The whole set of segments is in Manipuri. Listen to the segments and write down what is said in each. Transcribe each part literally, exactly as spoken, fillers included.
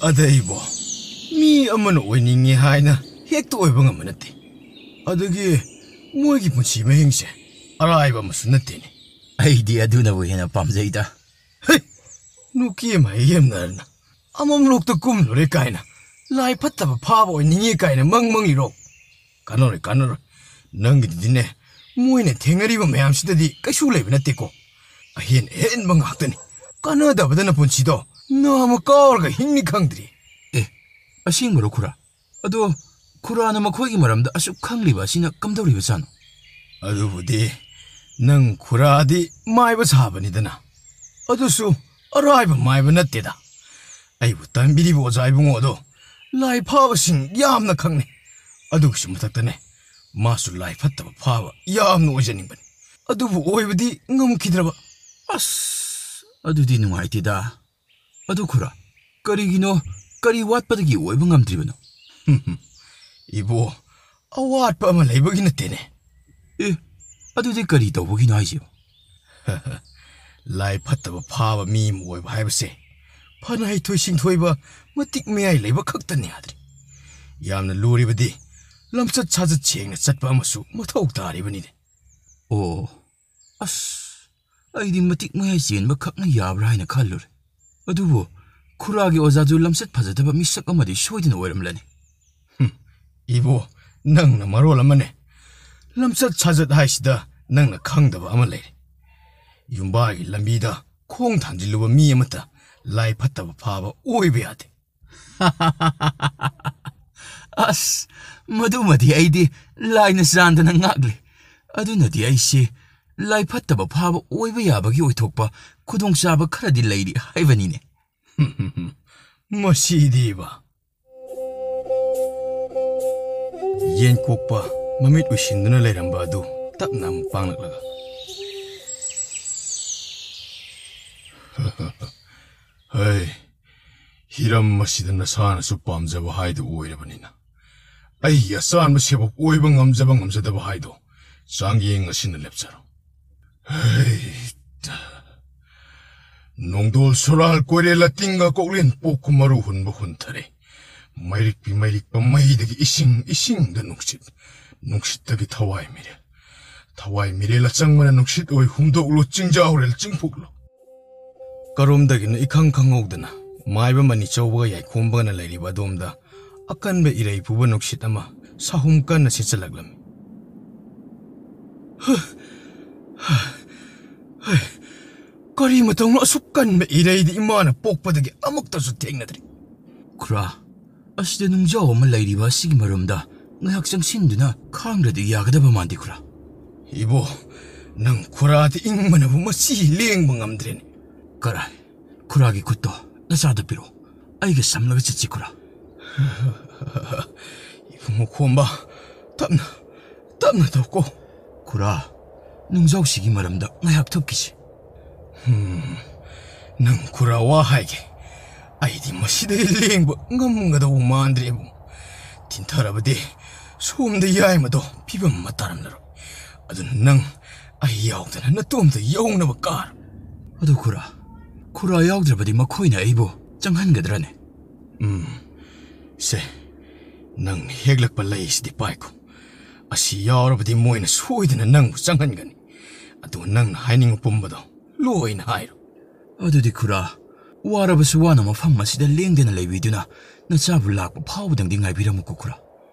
ꯑꯗꯩꯕꯣ, ꯃꯤ ꯑꯃꯅ ꯑꯣꯏꯅꯤꯡꯉꯤ ꯍꯥꯏꯅ ꯍꯦꯛꯇ ꯑꯣꯏꯕ ꯉꯝꯕ ꯅꯠꯇꯦ꯫ ꯑꯗꯒꯤ ꯃꯣꯏꯒꯤ ꯄꯨꯟꯁꯤ ꯃꯍꯤꯡꯁꯦ ꯑꯔꯥꯏꯕ ꯑꯃꯁꯨ ꯅꯠꯇꯦꯅꯦ꯫ ꯑꯩꯗꯤ ꯑꯗꯨꯅꯕꯨ ꯍꯦꯟꯅ ꯄꯥꯝꯖꯩꯗ꯫ ꯍꯩ! ꯅꯨꯄꯤ ꯑꯃ ꯍꯦꯛ ꯌꯦꯡꯅꯔꯅ ꯑꯃꯝꯂꯣꯛꯇ ꯀꯨꯝꯂꯨꯔꯦ ꯀꯥꯏꯅ, ꯂꯥꯏ ꯐꯠꯇꯕ ꯐꯥꯕ ꯑꯣꯏꯅꯤꯡꯉꯤ ꯀꯥꯏꯅ ꯃꯪ ꯃꯪꯂꯤꯔꯣ? ꯀꯥꯟꯅꯔꯣꯏ, ꯀꯥꯟꯅꯔꯣꯏ꯫ ꯅꯪꯒꯤꯗꯨꯗꯤꯅꯦ, ꯃꯣꯏꯅ ꯊꯦꯡꯅꯔꯤꯕ ꯃꯌꯥꯝꯁꯤꯗꯗꯤ ꯀꯩꯁꯨ ꯂꯩꯕ ꯅꯠꯇꯦꯀꯣ꯫ ꯑꯍꯦꯟ ꯑꯍꯦꯟꯕ ꯉꯥꯛꯇꯅꯤ꯫ ꯀꯥꯟꯅꯗꯕꯗ ꯅꯄꯨꯟꯁꯤꯗꯣ ꯅꯥꯝꯃ ꯀꯥꯎꯔꯒ ꯍꯤꯡꯅꯤ ꯈꯪꯗ꯭ꯔꯤ꯫ ꯑꯦ, ꯑꯁꯦꯡꯕꯔꯣ ꯈꯨꯔꯥ? ꯑꯗꯣ ꯈꯨꯔꯥꯅ ꯃꯈꯣꯏꯒꯤ ꯃꯔꯝꯗ ꯑꯁꯨꯛ ꯈꯪꯂꯤꯕ ꯑꯁꯤꯅ ꯀꯝꯗꯧꯔꯤꯕꯖꯥꯠꯅꯣ? ꯑꯗꯨꯕꯨꯗꯤ ꯅꯪ ꯈꯨꯔꯥꯗꯤ ꯃꯥꯏꯕ ꯁꯥꯕꯅꯤꯗꯅ꯫ ꯑꯗꯨꯁꯨ ꯑꯔꯥꯏꯕ ꯃꯥꯏꯕ ꯅꯠꯇꯦꯗ꯫ ꯑꯩꯕꯨ ꯇꯝꯕꯤꯔꯤꯕ ꯑꯣꯖꯥ ꯏꯕꯨꯡꯉꯣꯗꯣ ꯂꯥꯏ ꯐꯥꯕꯁꯤꯡ ꯌꯥꯝꯅ ꯈꯪꯅꯩ꯫ ꯑꯗꯨꯒꯤꯁꯨ ꯃꯊꯛꯇꯅꯦ, ꯃꯥꯁꯨ ꯂꯥꯏ ꯐꯠꯇꯕ ꯐꯥꯕ ꯌꯥꯝꯅ ꯑꯣꯏꯖꯅꯤꯡꯕꯅꯤ꯫ ꯑꯗꯨꯕꯨ ꯑꯣꯏꯕꯗꯤ ꯉꯝꯈꯤꯗ꯭ꯔꯕ꯫ ꯑꯁ, ꯑꯗꯨꯗꯤ ꯅꯨꯡꯉꯥꯏꯇꯦꯗ꯫ ꯑꯗꯨ ꯈꯨꯔꯥ, ꯀꯔꯤꯒꯤꯅꯣ, ꯀꯔꯤ ꯋꯥꯠꯄꯗꯒꯤ ꯑꯣꯏꯕ ꯉꯝꯗ꯭ꯔꯤꯕꯅꯣ? ꯏꯕꯣ, ꯑꯋꯥꯠꯄ ꯑꯃ ꯂꯩꯕꯒꯤ ꯅꯠꯇꯦꯅꯦ꯫ ꯑꯦ, ꯑꯗꯨꯗꯤ ꯀꯔꯤ ꯇꯧꯕꯒꯤꯅꯣ ꯍꯥꯏꯁꯤꯕꯣ? ꯂꯥꯏ ꯐꯠꯇꯕ ꯐꯥꯕ ꯃꯤ ꯑꯃ ꯑꯣꯏꯕ ꯍꯥꯏꯕꯁꯦ ꯐꯅ ꯍꯩꯊꯣꯏ ꯁꯤꯡꯊꯣꯏꯕ, ꯃꯇꯤꯛ ꯃꯌꯥꯏ ꯂꯩꯕ ꯈꯛꯇꯅꯤ ꯍꯥꯏꯗ꯭ꯔꯤ꯫ ꯌꯥꯝꯅ ꯂꯨꯔꯤꯕꯗꯤ ꯂꯝꯆꯠ ꯁꯥꯖꯠ ꯁꯦꯡꯅ ꯆꯠꯄ ꯑꯃꯁꯨ ꯃꯊꯧ ꯇꯥꯔꯤꯕꯅꯤꯅꯦ꯫ ꯑꯣ, ꯑꯁ, ꯑꯩꯗꯤ ꯃꯇꯤꯛ ꯃꯌꯥꯏ ꯆꯦꯟꯕ ꯈꯛꯅ ꯌꯥꯕ꯭ꯔꯥ ꯍꯥꯏꯅ ꯈꯜꯂꯨꯔꯦ꯫ ꯑꯗꯨꯕꯨ ꯈꯨꯔꯥꯒꯤ ꯑꯣꯖꯥꯗꯨ ꯂꯝꯆꯠ ꯐꯖꯗꯕ ꯃꯤꯁꯛ ꯑꯃꯗꯤ ꯁꯣꯏꯗꯅ ꯑꯣꯏꯔꯝꯂꯅꯤ꯫ ꯍꯨꯝ, ꯏꯕꯣ, ꯅꯪꯅ ꯃꯔꯣꯜ ꯑꯃꯅꯦ꯫ ꯂꯝꯆꯠ ꯁꯥꯖꯠ ꯍꯥꯏꯁꯤꯗ ꯅꯪꯅ ꯈꯪꯗꯕ ꯑꯃ ꯂꯩꯔꯦ꯫ ꯌꯨꯝꯕꯥꯒꯤ ꯂꯝꯕꯤꯗ ꯈꯣꯡ ꯊꯥꯡꯖꯤꯜꯂꯨꯕ ꯃꯤ ꯑꯃꯠꯇ ꯂꯥꯏ ꯐꯠꯇꯕ ꯐꯥꯕ ꯑꯣꯏꯕ ꯌꯥꯗꯦ꯫ ꯑꯁ, ꯃꯗꯨꯃꯗꯤ ꯑꯩꯗꯤ ꯂꯥꯏꯅ ꯆꯥꯟꯗꯅ ꯉꯥꯛꯂꯦ꯫ ꯑꯗꯨꯅꯗꯤ ꯑꯩꯁꯦ ꯂꯥꯏ ꯐꯠꯇꯕ ꯐꯥꯕ ꯑꯣꯏꯕ ꯌꯥꯕꯒꯤ ꯑꯣꯏꯊꯣꯛꯄ ꯈꯨꯗꯣꯡꯆꯥꯕ ꯈꯔꯗꯤ ꯂꯩꯔꯤ ꯍꯥꯏꯕꯅꯤꯅꯦ꯫ ꯃꯁꯤꯗꯤꯕ꯫ ꯌꯦꯟ ꯀꯣꯛꯄ ꯃꯃꯤꯠ ꯎꯏꯁꯤꯟꯗꯨꯅ ꯂꯩꯔꯝꯕ ꯑꯗꯨ ꯇꯞꯅ ꯑꯃꯨꯛ ꯄꯥꯡꯂꯛꯂꯒ, "ꯍꯩ, ꯍꯤꯔꯝ ꯑꯁꯤꯗ ꯅꯁꯥꯅꯁꯨ ꯄꯥꯝꯖꯕ ꯍꯥꯏꯗꯨ ꯑꯣꯏꯔꯕꯅꯤꯅ, ꯑꯩꯒꯤ ꯑꯆꯥꯟꯕ ꯁꯦꯕꯣꯛ ꯑꯣꯏꯕ ꯉꯝꯖꯕ ꯉꯝꯖꯗꯕ ꯍꯥꯏꯗꯣ ꯆꯥꯡꯌꯦꯡ ꯑꯁꯤꯅ ꯂꯦꯞꯆꯔꯣ꯫ ꯍꯩ, ꯅꯣꯡꯗꯣꯜ ꯁꯣꯔꯥꯜ ꯀꯣꯏꯔꯦꯜ ꯂꯇꯤꯡꯒ ꯀꯣꯛꯂꯦꯟ ꯄꯣꯛꯀ ꯃꯔꯨ ꯍꯨꯟꯕ ꯍꯨꯟꯊꯔꯦ꯫ ꯃꯩꯔꯤꯛꯄꯤ ꯃꯩꯔꯤꯛꯄ ꯃꯩꯗꯒꯤ ꯏꯁꯤꯡ, ꯏꯁꯤꯡꯗ ꯅꯨꯡꯁꯤꯠ, ꯅꯨꯡꯁꯤꯠꯇꯒꯤ ꯊꯋꯥꯏ ꯃꯤꯔꯦꯜ꯫ ꯊꯋꯥꯏ ꯃꯤꯔꯦꯜ ꯑꯆꯪꯕꯅ ꯅꯨꯡꯁꯤꯠ ꯑꯣꯏ ꯍꯨꯝꯗꯣꯛꯂꯨ, ꯆꯤꯡꯖꯥꯎꯔꯦꯜ ꯆꯤꯡꯐꯨꯛꯂꯨ꯫ ꯀꯔꯣꯝꯗꯒꯤꯅꯣ ꯏꯈꯪ ꯈꯪꯍꯧꯗꯅ ꯃꯥꯏꯕ ꯃꯅꯤ ꯆꯧꯕꯒ ꯌꯥꯏꯈꯣꯝꯕꯒꯅ ꯂꯩꯔꯤꯕ ꯑꯗꯣꯝꯗ ꯑꯀꯟꯕ ꯏꯔꯩ ꯄꯨꯕ ꯅꯨꯡꯁꯤꯠ ꯑꯃ ꯁꯥꯍꯨꯝ ꯀꯟꯅ ꯁꯤꯠꯆꯜꯂꯛꯂꯝꯃꯤ꯫ ꯍ! ꯍ! ꯍꯩ! ꯀꯔꯤ ꯃꯇꯧꯅꯣ ꯑꯁꯨꯛ ꯀꯟꯕ ꯏꯔꯩꯗꯤ ꯏꯃꯥꯅ ꯄꯣꯛꯄꯗꯒꯤ ꯑꯃꯨꯛꯇꯁꯨ ꯊꯦꯡꯅꯗ꯭ꯔꯤ꯫ ꯈꯨꯔꯥ, ꯑꯁꯤꯗ ꯅꯨꯡꯖꯥꯎ ꯑꯃ ꯂꯩꯔꯤꯕ ꯑꯁꯤꯒꯤ ꯃꯔꯝꯗ ꯉꯥꯏꯍꯥꯛ ꯆꯪꯁꯤꯟꯗꯨꯅ ꯈꯥꯡꯗ꯭ꯔꯗꯤ ꯌꯥꯒꯗꯕ ꯃꯥꯟꯗꯦ, ꯈꯨꯔꯥ꯫ ꯏꯕꯣ, ꯅꯪ ꯈꯨꯔꯥꯗꯤ ꯏꯪꯕꯅꯕꯨ ꯃꯁꯤ ꯂꯦꯡꯕ ꯉꯝꯗ꯭ꯔꯦꯅꯦ꯫ ꯀꯔꯥꯏ? ꯈꯨꯔꯥꯒꯤ ꯈꯨꯠꯇꯣ ꯅꯆꯥꯗ ꯄꯤꯔꯛꯑꯣ꯫ ꯑꯩꯒ ꯁꯝꯂꯒ ꯆꯠꯁꯤ, ꯈꯨꯔꯥ꯫ ꯏꯕꯨꯡꯉꯣ ꯈꯣꯝꯕ, ꯇꯞꯅ, ꯇꯞꯅ ꯇꯧꯀꯣ꯫ ꯈꯨꯔꯥ, ꯅꯨꯡꯖꯥꯎꯁꯤꯒꯤ ꯃꯔꯝꯗ ꯉꯥꯏꯍꯥꯛ ꯊꯨꯞꯈꯤꯁꯤ꯫ ꯍꯨꯝ, ꯅꯪ ꯈꯨꯔꯥ ꯋꯥ ꯍꯥꯏꯒꯦ꯫ ꯑꯩꯗꯤ ꯃꯁꯤꯗꯩ ꯂꯦꯡꯕ ꯉꯝꯒꯗꯧꯕ ꯃꯥꯟꯗ꯭ꯔꯦꯕꯨ꯫ ꯊꯤꯟꯊꯔꯕꯗꯤ ꯁꯣꯝꯗ ꯌꯥꯏꯃꯗꯣ ꯐꯤꯕꯝ ꯑꯃ ꯇꯥꯔꯝꯂꯔꯣꯏ꯫ ꯑꯗꯨꯅ ꯅꯪ ꯑꯩ ꯌꯥꯎꯗꯅ ꯅꯇꯣꯝꯇ ꯌꯧꯅꯕ ꯀꯥꯔꯣ꯫ ꯑꯗꯨ ꯈꯨꯔꯥ, ꯈꯨꯔꯥ ꯌꯥꯎꯗ꯭ꯔꯕꯗꯤ ꯃꯈꯣꯏꯅ ꯑꯩꯕꯨ ꯆꯪꯍꯟꯒꯗ꯭ꯔꯅꯦ? ꯎꯝ, ꯁꯦ, ꯅꯪꯅ ꯍꯦꯛꯂꯛꯄ ꯂꯩꯁꯤꯗꯤ ꯄꯥꯏꯈꯣ꯫ ꯑꯁꯤ ꯌꯥꯎꯔꯕꯗꯤ ꯃꯣꯏꯅ ꯁꯣꯏꯗꯅ ꯅꯪꯕꯨ ꯆꯪꯍꯟꯒꯅꯤ꯫ ꯑꯗꯨꯒ ꯅꯪꯅ ꯍꯥꯏꯅꯤꯡꯕ ꯄꯨꯝꯕꯗꯣ ꯂꯣꯏꯅ ꯍꯥꯏꯔꯣ꯫ ꯑꯗꯨꯗꯤ ꯈꯨꯔꯥ, ꯋꯥꯔꯕꯁꯨ ꯋꯥꯅ ꯃꯐꯝ ꯑꯁꯤꯗ ꯂꯦꯡꯗꯅ ꯂꯩꯕꯤꯗꯨꯅ ꯅꯆꯥꯕꯨ ꯂꯥꯛꯄ ꯐꯥꯎꯕꯗꯪꯗꯤ ꯉꯥꯏꯕꯤꯔꯝꯃꯨꯀꯣ ꯈꯨꯔꯥ꯫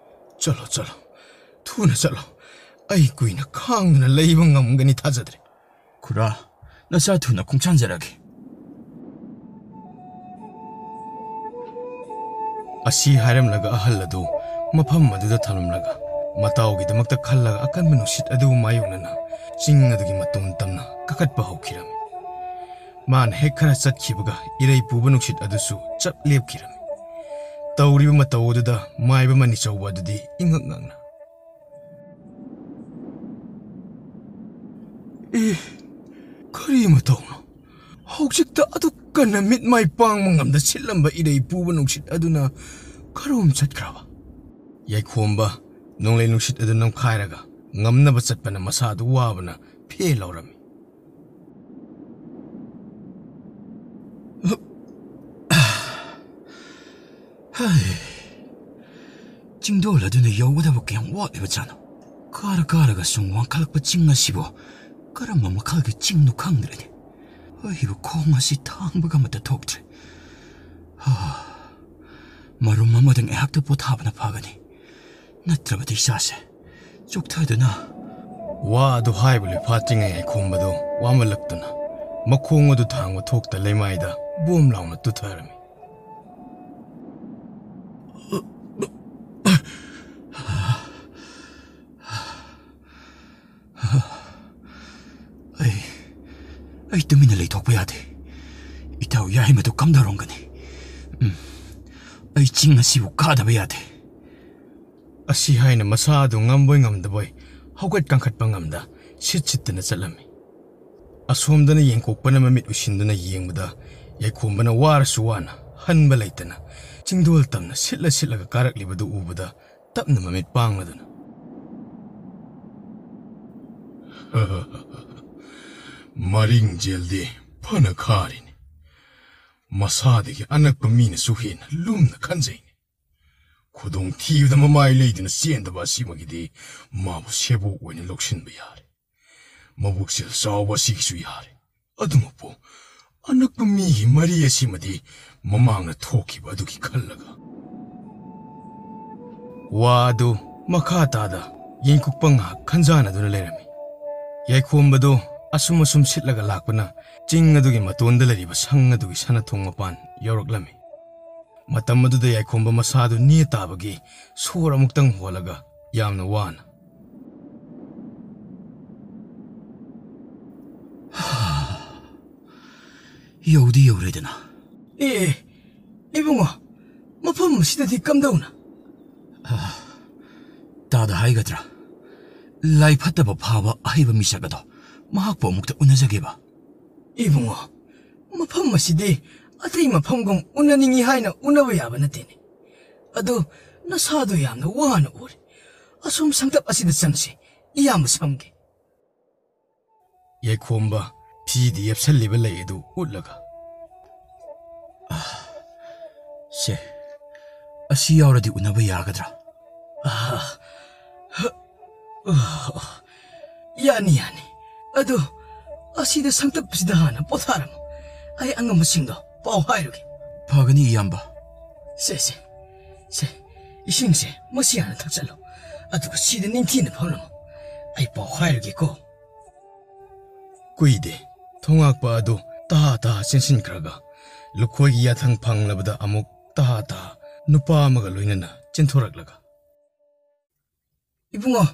ꯆꯠꯂꯣ, ꯆꯠꯂꯣ, ꯊꯨꯅ ꯆꯠꯂꯣ꯫ ꯑꯩ ꯀꯨꯏꯅ ꯈꯥꯡꯗꯨꯅ ꯂꯩꯕ ꯉꯝꯒꯅꯤ ꯊꯥꯖꯗ꯭ꯔꯦ꯫ ꯈꯨꯔꯥ, ꯅꯆꯥ ꯊꯨꯅ ꯈꯣꯡꯁꯥꯟꯖꯔꯒꯦ꯫ ꯑꯁꯤ ꯍꯥꯏꯔꯝꯂꯒ ꯑꯍꯜ ꯑꯗꯨ ꯃꯐꯝ ꯑꯗꯨꯗ ꯊꯝꯂꯝꯂꯒ ꯃꯇꯥꯎꯒꯤꯗꯃꯛꯇ ꯈꯜꯂꯒ ꯑꯀꯟꯕ ꯅꯨꯡꯁꯤꯠ ꯑꯗꯨ ꯃꯥꯌꯣꯛꯅꯅ ꯆꯤꯡ ꯑꯗꯨꯒꯤ ꯃꯇꯣꯟ ꯇꯝꯅ ꯀꯥꯈꯠꯄ ꯍꯧꯈꯤꯔꯝꯃꯤ꯫ ꯃꯥꯅ ꯍꯦꯛ ꯈꯔ ꯆꯠꯈꯤꯕꯒ ꯏꯔꯩ ꯄꯨꯕ ꯅꯨꯡꯁꯤꯠ ꯑꯗꯨꯁꯨ ꯆꯞ ꯂꯦꯞꯈꯤꯔꯝꯃꯤ꯫ ꯇꯧꯔꯤꯕ ꯃꯇꯧ ꯑꯗꯨꯗ ꯃꯥꯏꯕ ꯃꯅꯤꯆꯧꯕ ꯑꯗꯨꯗꯤ ꯏꯉꯛ ꯉꯛꯅ, "ꯑꯦ, ꯀꯔꯤ ꯃꯇꯧꯅꯣ? ꯍꯧꯖꯤꯛꯇ ꯑꯗꯨꯛ ꯀꯟꯅ ꯃꯤꯠ ꯃꯥꯏ ꯄꯥꯡꯕ ꯉꯝꯗ ꯁꯤꯠꯂꯝꯕ ꯏꯔꯩ ꯄꯨꯕ ꯅꯨꯡꯁꯤꯠ ꯑꯗꯨꯅ ꯀꯔꯣꯝ ꯆꯠꯈ꯭ꯔꯕ?" ꯌꯥꯏꯈꯣꯝꯕ ꯅꯣꯡꯂꯩ ꯅꯨꯡꯁꯤꯠ ꯑꯗꯨ ꯅꯝꯈꯥꯏꯔꯒ ꯉꯝꯅꯕ ꯆꯠꯄꯅ ꯃꯁꯥꯗꯨ ꯋꯥꯕꯅ ꯐꯦ ꯂꯥꯎꯔꯝꯃꯤ꯫ ꯍꯩ, ꯆꯤꯡꯗꯣꯜ ꯑꯗꯨꯅ ꯌꯧꯒꯗꯕ ꯀꯌꯥꯝ ꯋꯥꯠꯂꯤꯕꯖꯥꯠꯅꯣ? ꯀꯥꯔ ꯀꯥꯔꯒ ꯁꯨꯝ ꯋꯥꯡꯈꯠꯂꯛꯄ ꯆꯤꯡ ꯑꯁꯤꯕꯨ ꯀꯔꯝꯕ ꯃꯈꯜꯒꯤ ꯆꯤꯡꯅꯣ ꯈꯪꯗ꯭ꯔꯦꯅꯦ꯫ ꯑꯩꯕꯨ ꯈꯣꯡ ꯑꯁꯤ ꯊꯥꯡꯕꯒ ꯑꯃꯠꯇ ꯊꯣꯛꯇ꯭ꯔꯦ꯫ ꯍꯥ, ꯃꯔꯨꯝ ꯑꯃꯗ ꯉꯥꯏꯍꯥꯛꯇ ꯄꯣꯊꯥꯕꯅ ꯐꯒꯅꯤ, ꯅꯠꯇ꯭ꯔꯕꯗꯤ ꯏꯁꯥꯁꯦ ꯆꯣꯛꯊꯗꯨꯅ꯫ ꯋꯥ ꯑꯗꯨ ꯍꯥꯏꯕ ꯂꯣꯏ ꯐꯥꯠꯇ꯭ꯔꯤꯉꯩ ꯌꯥꯏꯈꯣꯝꯕꯗꯨ ꯋꯥꯃꯜꯂꯛꯇꯨꯅ ꯃꯈꯣꯡ ꯑꯗꯨ ꯊꯥꯡꯕ ꯊꯣꯛꯇ ꯂꯩꯃꯥꯏꯗ ꯕꯣꯝ ꯂꯥꯎꯅ ꯇꯨꯊꯔꯝꯃꯤ꯫ ꯑꯩ, ꯑꯩ ꯇꯨꯃꯤꯟꯅ ꯂꯩꯊꯣꯛꯄ ꯌꯥꯗꯦ꯫ ꯏꯇꯥꯎ ꯌꯥꯏꯃꯗꯨ ꯀꯝꯗꯧꯔꯝꯒꯅꯤ? ꯎꯝ, ꯑꯩ ꯆꯤꯡ ꯑꯁꯤꯕꯨ ꯀꯥꯗꯕ ꯌꯥꯗꯦ꯫ ꯑꯁꯤ ꯍꯥꯏꯅ ꯃꯁꯥ ꯑꯗꯨ ꯉꯝꯕꯣꯏ ꯉꯝꯗꯕꯣꯏ ꯍꯧꯒꯠ ꯀꯥꯡꯈꯠꯄ ꯉꯝꯗ ꯁꯤꯠ ꯁꯤꯠꯇꯅ ꯆꯠꯂꯝꯃꯤ꯫ ꯑꯁꯣꯝꯗꯅ ꯌꯦꯡꯀꯣꯛꯄꯅ ꯃꯃꯤꯠ ꯎꯏꯁꯤꯟꯗꯨꯅ ꯌꯦꯡꯕꯗ ꯌꯥꯏꯈꯣꯝꯕꯅ ꯋꯥꯔꯁꯨ ꯋꯥꯅ ꯍꯟꯕ ꯂꯩꯇꯅ ꯆꯤꯡꯗꯣꯜ ꯇꯝꯅ ꯁꯤꯠꯂ ꯁꯤꯠꯂꯒ ꯀꯥꯔꯛꯂꯤꯕꯗꯨ ꯎꯕꯗ ꯇꯞꯅ ꯃꯃꯤꯠ ꯄꯥꯡꯂꯗꯨꯅ, "ꯃꯔꯤꯡ ꯖꯦꯜꯗꯤ ꯐꯅ ꯈꯥꯔꯤꯅꯤ꯫ ꯃꯁꯥꯗꯒꯤ ꯑꯅꯛꯄ ꯃꯤꯅꯁꯨ ꯍꯦꯟꯅ ꯂꯨꯝꯅ ꯈꯟꯖꯩꯅꯤ꯫ ꯈꯨꯗꯣꯡ ꯊꯤꯕꯗ ꯃꯃꯥꯏ ꯂꯩꯗꯨꯅ ꯆꯦꯟꯗꯕ ꯑꯁꯤꯃꯒꯤꯗꯤ ꯃꯥꯕꯨ ꯁꯦꯕꯣꯛ ꯑꯣꯏꯅ ꯂꯧꯁꯤꯟꯕ ꯌꯥꯔꯦ꯫ ꯃꯕꯨꯛꯆꯦꯜ ꯆꯥꯎꯕ ꯑꯁꯤꯒꯤꯁꯨ ꯌꯥꯔꯦ꯫ ꯑꯗꯨꯃꯛꯄꯨ ꯑꯅꯛꯄ ꯃꯤꯒꯤ ꯃꯔꯤ ꯑꯁꯤꯃꯗꯤ ꯃꯃꯥꯡꯗ ꯊꯣꯛꯈꯤꯕ ꯑꯗꯨꯒꯤ ꯈꯜꯂꯒ꯫" ꯋꯥ ꯑꯗꯨ ꯃꯈꯥ ꯇꯥꯗ ꯌꯦꯡꯀꯨꯞꯄ ꯉꯥꯏꯍꯥꯛ ꯈꯟꯖꯥꯟꯅꯗꯨꯅ ꯂꯩꯔꯝꯃꯤ꯫ ꯌꯥꯏꯈꯣꯝꯕꯗꯨ ꯑꯁꯨꯝ ꯑꯁꯨꯝ ꯁꯤꯠꯂꯒ ꯂꯥꯛꯄꯅ ꯆꯤꯡ ꯑꯗꯨꯒꯤ ꯃꯇꯣꯟꯗ ꯂꯩꯔꯤꯕ ꯁꯪ ꯑꯗꯨꯒꯤ ꯁꯅꯥꯊꯣꯡ ꯃꯄꯥꯟ ꯌꯧꯔꯛꯂꯝꯃꯤ꯫ ꯃꯇꯝ ꯑꯗꯨꯗ ꯌꯥꯏꯈꯣꯝꯕ ꯃꯁꯥꯗꯨ ꯅꯦ ꯇꯥꯕꯒꯤ ꯁꯣꯔ ꯑꯃꯨꯛꯇꯪ ꯍꯣꯜꯂꯒ ꯌꯥꯝꯅ ꯋꯥꯅ, "ꯌꯧꯗꯤ ꯌꯧꯔꯦꯗꯅ꯫" "ꯑꯦ, ꯑꯦ, ꯏꯕꯨꯡꯉꯣ, ꯃꯐꯝ ꯑꯁꯤꯗꯗꯤ ꯀꯝꯗꯧꯅ?" "ꯇꯥꯗ ꯍꯥꯏꯒꯗ꯭ꯔꯥ? ꯂꯥꯏ ꯐꯠꯇꯕ ꯐꯥꯕ ꯑꯍꯩꯕ ꯃꯤꯁꯛ ꯑꯗꯣ ꯃꯍꯥꯛꯄꯨ ꯑꯃꯨꯛꯇ ꯎꯅꯖꯒꯦꯕ꯫" "ꯏꯕꯨꯡꯉꯣ, ꯃꯐꯝ ꯑꯁꯤꯗꯤ ꯑꯇꯩ ꯃꯐꯝꯒꯨꯝ ꯎꯅꯅꯤꯡꯏ ꯍꯥꯏꯅ ꯎꯅꯕ ꯌꯥꯕ ꯅꯠꯇꯦꯅꯦ꯫ ꯑꯗꯨ ꯅꯁꯥꯗꯣ ꯌꯥꯝꯅ ꯋꯥꯅ ꯎꯔꯦ꯫ ꯑꯁꯣꯝ ꯁꯪꯇꯞ ꯑꯁꯤꯗ ꯆꯪꯁꯤ, ꯏꯌꯥꯝꯕ ꯁꯝꯒꯦ꯫" ꯌꯥꯏꯈꯣꯝꯕ ꯐꯤꯗ ꯌꯦꯞꯁꯜꯂꯤꯕ ꯂꯩ ꯑꯗꯨ ꯎꯠꯂꯒ, "ꯑꯥ, ꯁꯦ, ꯑꯁꯤ ꯌꯥꯎꯔꯗꯤ ꯎꯅꯕ ꯌꯥꯒꯗ꯭ꯔꯥ? ꯑꯥ, ꯍ, ꯑꯥ, ꯌꯥꯅꯤ, ꯌꯥꯅꯤ꯫ ꯑꯗꯨ ꯑꯁꯤꯗ ꯁꯪꯇꯞꯁꯤꯗ ꯍꯥꯟꯅ ꯄꯣꯊꯥꯔꯝꯃꯨ꯫ ꯑꯩ ꯑꯉꯝꯕꯁꯤꯡꯗꯣ ꯄꯥꯎ ꯍꯥꯏꯔꯨꯒꯦ꯫ ꯐꯒꯅꯤ, ꯏꯌꯥꯝꯕ꯫ ꯁꯦ, ꯁꯦ, ꯁꯦ, ꯏꯁꯤꯡꯁꯦ ꯃꯁꯤ ꯍꯥꯟꯅ ꯊꯛꯆꯜꯂꯨ꯫ ꯑꯗꯨꯒ ꯁꯤꯗ ꯅꯤꯡꯊꯤꯅ ꯐꯝꯂꯝꯃꯨ꯫ ꯑꯩ ꯄꯥꯎ ꯍꯥꯏꯔꯨꯒꯦꯀꯣ꯫ ꯀꯨꯏꯗꯦ, ꯊꯣꯉꯥꯛꯄ ꯑꯗꯨ ꯇꯍꯥ ꯇꯍꯥ ꯆꯦꯟꯁꯤꯟꯈ꯭ꯔꯒ, ꯂꯨꯈꯣꯏꯒꯤ ꯌꯥꯊꯪ ꯐꯪꯂꯕꯗ ꯑꯃꯨꯛ ꯇꯍꯥ ꯇꯍꯥ ꯅꯨꯄꯥ ꯑꯃꯒ ꯂꯣꯏꯅꯅ ꯆꯦꯟꯊꯣꯔꯛꯂꯒ, "ꯏꯕꯨꯡꯉꯣ,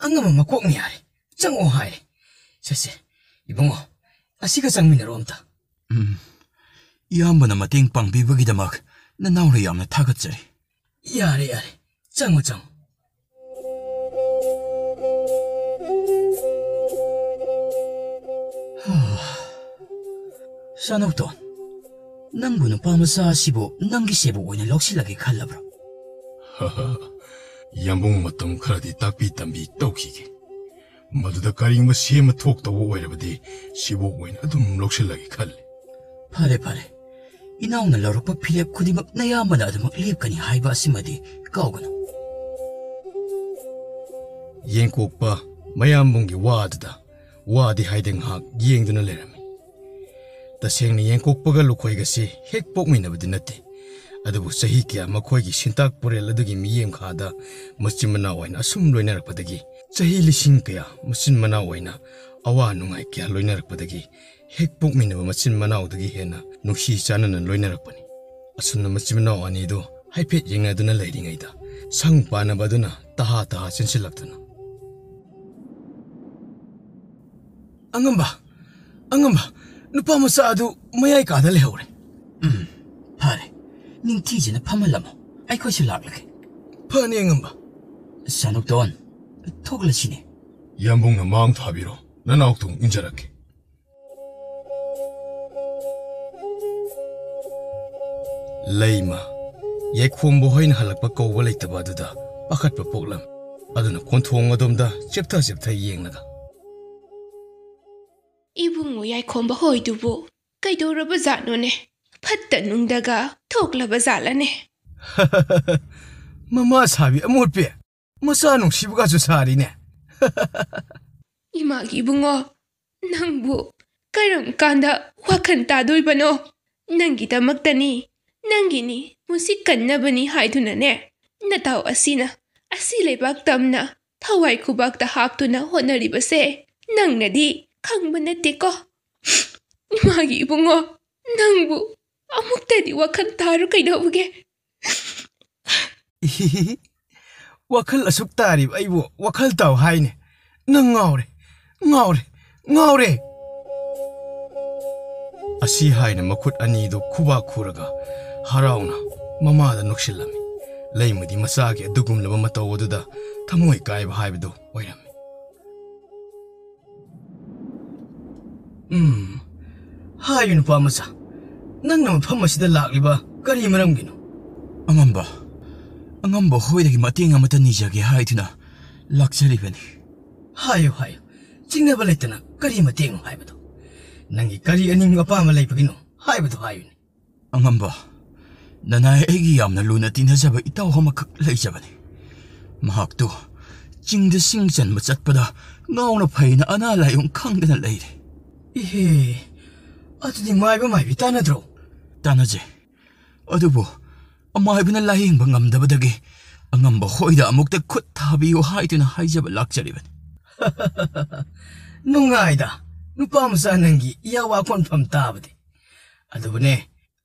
ꯑꯉꯝꯕ ꯃꯀꯣꯛꯅ ꯌꯥꯔꯦ, ꯆꯪꯉꯣ" ꯍꯥꯏꯔꯦ꯫ "ꯁꯦ, ꯁꯦ, ꯏꯕꯨꯡꯉꯣ, ꯑꯁꯤꯒ ꯆꯪꯃꯤꯟꯅꯔꯣ ꯑꯝꯇ"꯫ ꯎꯝ, ꯏꯌꯥꯝꯕꯅ ꯃꯇꯦꯡ ꯄꯥꯡꯕꯤꯕꯒꯤꯗꯃꯛ ꯅꯅꯥꯎꯅ ꯌꯥꯝꯅ ꯊꯥꯒꯠꯆꯔꯤ꯫ "ꯌꯥꯔꯦ, ꯌꯥꯔꯦ, ꯆꯪꯉꯣ, ꯆꯪꯉꯣ"꯫ ꯁꯅꯧꯇꯣꯟ, ꯅꯪꯕꯨ ꯅꯨꯄꯥ ꯃꯆꯥ ꯑꯁꯤꯕꯨ ꯅꯪꯒꯤ ꯁꯦꯕꯣꯛ ꯑꯣꯏꯅ ꯂꯧꯁꯤꯜꯂꯒꯦ ꯈꯜꯂꯕ꯭ꯔꯣ? ꯌꯥꯝꯕꯨꯡ, ꯃꯇꯝ ꯈꯔꯗꯤ ꯇꯥꯛꯄꯤ ꯇꯝꯕꯤ ꯇꯧꯈꯤꯒꯦ꯫ ꯃꯗꯨꯗ ꯀꯔꯤꯒꯨꯝꯕ ꯁꯦꯝꯕ ꯊꯣꯛꯇꯧꯕ ꯑꯣꯏꯔꯕꯗꯤ ꯁꯦꯕꯣꯛ ꯑꯣꯏꯅ ꯑꯗꯨꯝ ꯂꯧꯁꯤꯜꯂꯒꯦ ꯈꯜꯂꯤ꯫ ꯐꯔꯦ, ꯐꯔꯦ꯫ ꯏꯅꯥꯎꯅ ꯂꯧꯔꯛꯄ ꯐꯤꯔꯦꯞ ꯈꯨꯗꯤꯡꯃꯛ ꯅꯌꯥꯝꯕꯅ ꯑꯗꯨꯃꯛ ꯂꯦꯞꯀꯅꯤ ꯍꯥꯏꯕ ꯑꯁꯤꯃꯗꯤ ꯀꯥꯎꯒꯅꯨ꯫ ꯌꯦꯡꯀꯣꯛꯄ ꯃꯌꯥꯝꯕꯨꯡꯒꯤ ꯋꯥ ꯑꯗꯨꯗ ꯋꯥꯗꯤ ꯍꯥꯏꯗꯦ, ꯉꯥꯏꯍꯥꯛ ꯌꯦꯡꯗꯨꯅ ꯂꯩꯔꯝꯃꯤ꯫ ꯇꯁꯦꯡꯅ ꯌꯦꯡꯀꯣꯛꯄꯒ ꯂꯨꯈꯣꯏꯒꯁꯤ ꯍꯦꯛ ꯄꯣꯛꯃꯤꯟꯅꯕꯗꯤ ꯅꯠꯇꯦ, ꯑꯗꯨꯕꯨ ꯆꯍꯤ ꯀꯌꯥ ꯃꯈꯣꯏꯒꯤ ꯁꯤꯟꯇꯥꯛ ꯄꯨꯔꯦꯜ ꯑꯗꯨꯒꯤ ꯃꯤꯠꯌꯦꯡ ꯈꯥꯗ ꯃꯆꯤꯟ ꯃꯅꯥꯎ ꯑꯣꯏꯅ ꯑꯁꯨꯝ ꯂꯣꯏꯅꯔꯛꯄꯗꯒꯤ, ꯆꯍꯤ ꯂꯤꯁꯤꯡ ꯀꯌꯥ ꯃꯆꯤꯟ ꯃꯅꯥꯎ ꯑꯣꯏꯅ ꯑꯋꯥ ꯅꯨꯡꯉꯥꯏ ꯀꯌꯥ ꯂꯣꯏꯅꯔꯛꯄꯗꯒꯤ, ꯍꯦꯛ ꯄꯣꯛꯃꯤꯟꯅꯕ ꯃꯆꯤꯟ ꯃꯅꯥꯎꯗꯒꯤ ꯍꯦꯟꯅ ꯅꯨꯡꯁꯤ ꯆꯥꯟꯅꯅ ꯂꯣꯏꯅꯔꯛꯄꯅꯤ꯫ ꯑꯁꯨꯝꯅ ꯃꯆꯤꯟ ꯃꯅꯥꯎ ꯑꯅꯤꯗꯨ ꯍꯥꯏꯐꯦꯠ ꯌꯦꯡꯅꯗꯨꯅ ꯂꯩꯔꯤꯉꯩꯗ, ꯁꯪ ꯄꯥꯟꯅꯕ ꯑꯗꯨꯅ ꯇꯍꯥ ꯇꯍꯥ ꯆꯦꯟꯁꯤꯜꯂꯛꯇꯨꯅ, "ꯑꯉꯝꯕ, ꯑꯉꯝꯕ, ꯅꯨꯄꯥ ꯃꯆꯥ ꯑꯗꯨ ꯃꯌꯥꯏ ꯀꯥꯗ ꯂꯩꯍꯧꯔꯦ"꯫ "ꯎꯝ, ꯐꯔꯦ꯫ ꯅꯤꯡꯊꯤꯖꯅ ꯐꯝꯍꯜꯂꯝꯃꯣ꯫ ꯑꯩꯈꯣꯏꯁꯨ ꯂꯥꯛꯂꯒꯦ"꯫ "ꯐꯅꯤ, ꯑꯉꯝꯕ"꯫ "ꯁꯅꯨꯛꯇꯣꯟ, ꯊꯣꯛꯂꯁꯤꯅꯦ"꯫ "ꯌꯥꯝꯕꯨꯡꯅ ꯃꯥꯡ ꯊꯥꯕꯤꯔꯣ, ꯅꯅꯥꯎꯇꯨꯡ ꯏꯟꯖꯔꯛꯀꯦ"꯫ ꯂꯩꯃ, ꯌꯥꯏꯈꯣꯝꯕ ꯍꯣꯏꯅ ꯍꯜꯂꯛꯄ ꯀꯧꯕ ꯂꯩꯇꯕ ꯑꯗꯨꯗ ꯄꯥꯈꯠꯄ ꯄꯣꯛꯂꯝ꯫ ꯑꯗꯨꯅ ꯀꯣꯟꯊꯣꯡ ꯑꯗꯣꯝꯗ ꯆꯦꯞꯊ ꯆꯦꯞꯊ ꯌꯦꯡꯂꯒ, "ꯏꯕꯨꯡꯉꯣ ꯌꯥꯏꯈꯣꯝꯕ ꯍꯣꯏꯗꯨꯕꯨ ꯀꯩꯗꯧꯔꯕ ꯖꯥꯠꯅꯣꯅꯦ? ꯐꯠꯇ ꯅꯨꯡꯗꯒ ꯊꯣꯛꯂꯕ ꯖꯥꯠꯂꯅꯦ?" ꯃꯃꯥ ꯁꯥꯕꯤ ꯑꯃꯣꯠꯄꯤ, ꯃꯆꯥ ꯅꯨꯡꯁꯤꯕꯒꯁꯨ ꯁꯥꯔꯤꯅꯦ꯫ ꯏꯃꯥꯒꯤ ꯏꯕꯨꯡꯉꯣ, ꯅꯪꯕꯨ ꯀꯔꯝ ꯀꯥꯟꯗ ꯋꯥꯈꯜ ꯇꯥꯗꯣꯏꯕꯅꯣ? ꯅꯪꯒꯤꯗꯃꯛꯇꯅꯤ, ꯅꯪꯒꯤꯅꯤ, ꯃꯨꯁꯤꯛ ꯀꯟꯅꯕꯅꯤ ꯍꯥꯏꯗꯨꯅꯅꯦ, ꯅꯇꯥꯎ ꯑꯁꯤꯅ ꯑꯁꯤ ꯂꯩꯕꯥꯛ ꯇꯝꯅ ꯊꯋꯥꯏ ꯈꯨꯕꯥꯛꯇ ꯍꯥꯞꯇꯨꯅ ꯍꯣꯠꯅꯔꯤꯕꯁꯦ ꯅꯪꯅꯗꯤ ꯈꯪꯕ ꯅꯠꯇꯦꯀꯣ꯫ ꯏꯃꯥꯒꯤ ꯏꯕꯨꯡꯉꯣ, ꯅꯪꯕꯨ ꯑꯃꯨꯛꯇꯗꯤ ꯋꯥꯈꯜ ꯇꯥꯔꯨ ꯀꯩꯗꯧꯕꯒꯦ? ꯋꯥꯈꯜ ꯑꯁꯨꯛ ꯇꯥꯔꯤꯕ ꯑꯩꯕꯨ ꯋꯥꯈꯜ ꯇꯥꯎ ꯍꯥꯏꯅꯦ꯫ ꯅꯪ ꯉꯥꯎꯔꯦ, ꯉꯥꯎꯔꯦ, ꯉꯥꯎꯔꯦ꯫ ꯑꯁꯤ ꯍꯥꯏꯅ ꯃꯈꯨꯠ ꯑꯅꯤꯗꯨ ꯈꯨꯕꯥꯛ ꯈꯨꯔꯒ ꯍꯔꯥꯎꯅ ꯃꯃꯥꯗ ꯅꯣꯛꯁꯤꯜꯂꯝꯃꯤ꯫ ꯂꯩꯃꯗꯤ ꯃꯆꯥꯒꯤ ꯑꯗꯨꯒꯨꯝꯂꯕ ꯃꯇꯧ ꯑꯗꯨꯗ ꯊꯃꯣꯏ ꯀꯥꯏꯕ ꯍꯥꯏꯕꯗꯨ ꯑꯣꯏꯔꯝꯃꯤ꯫ ꯎꯝ, ꯍꯥꯏꯌꯨ ꯅꯨꯄꯥ ꯃꯆꯥ, ꯅꯪꯅ ꯃꯐꯝ ꯑꯁꯤꯗ ꯂꯥꯛꯂꯤꯕ ꯀꯔꯤ ꯃꯔꯝꯒꯤꯅꯣ? ꯑꯉꯝꯕ, ꯑꯉꯝꯕ ꯍꯣꯏꯗꯒꯤ ꯃꯇꯦꯡ ꯑꯃꯇ ꯅꯤꯖꯒꯦ ꯍꯥꯏꯗꯨꯅ ꯂꯥꯛꯆꯔꯤꯕꯅꯤ꯫ ꯍꯥꯏꯌꯨ, ꯍꯥꯏꯌꯨ, ꯆꯤꯡꯅꯕ ꯂꯩꯇꯅ ꯀꯔꯤ ꯃꯇꯦꯡꯅꯣ ꯍꯥꯏꯕꯗꯣ? ꯅꯪꯒꯤ ꯀꯔꯤ ꯑꯅꯤꯡꯕ ꯑꯄꯥꯝꯕ ꯂꯩꯕꯒꯤꯅꯣ ꯍꯥꯏꯕꯗꯣ ꯍꯥꯏꯌꯨꯅꯦ꯫ ꯑꯉꯝꯕ, ꯅꯅꯥꯏ ꯑꯩꯒꯤ ꯌꯥꯝꯅ ꯂꯨꯅ ꯇꯤꯟꯅꯖꯕ ꯏꯇꯥꯎ ꯑꯃꯈꯛ ꯂꯩꯖꯕꯅꯤ꯫ ꯃꯍꯥꯛꯇꯨ ꯆꯤꯡꯗ ꯁꯤꯡ ꯆꯟꯕ ꯆꯠꯄꯗ ꯉꯥꯎꯅ ꯐꯩꯅ ꯑꯅꯥ ꯂꯥꯏꯌꯣꯡ ꯈꯪꯗꯅ ꯂꯩꯔꯦ꯫ ꯏꯍꯦ, ꯑꯗꯨꯗꯤ ꯃꯥꯏꯕ ꯃꯥꯏꯕꯤ ꯇꯥꯟꯅꯗ꯭ꯔꯣ? ꯇꯥꯟꯅꯖꯩ꯫ ꯑꯗꯨꯕꯨ ꯑꯃꯥꯏꯕꯅ ꯂꯥꯌꯦꯡꯕ ꯉꯝꯗꯕꯗꯒꯤ ꯑꯉꯝꯕ ꯍꯣꯏꯗ ꯑꯃꯨꯛꯇ ꯈꯨꯠ ꯊꯥꯕꯤꯌꯨ ꯍꯥꯏꯗꯨꯅ ꯍꯥꯏꯖꯕ ꯂꯥꯛꯆꯔꯤꯕꯅꯤ꯫ ꯅꯨꯡꯉꯥꯏꯗ, ꯅꯨꯄꯥ ꯃꯆꯥ ꯅꯪꯒꯤ ꯏꯌꯥꯋꯥ ꯀꯣꯟꯐꯝ ꯇꯥꯕꯗꯤ꯫ ꯑꯗꯨꯕꯨꯅꯦ,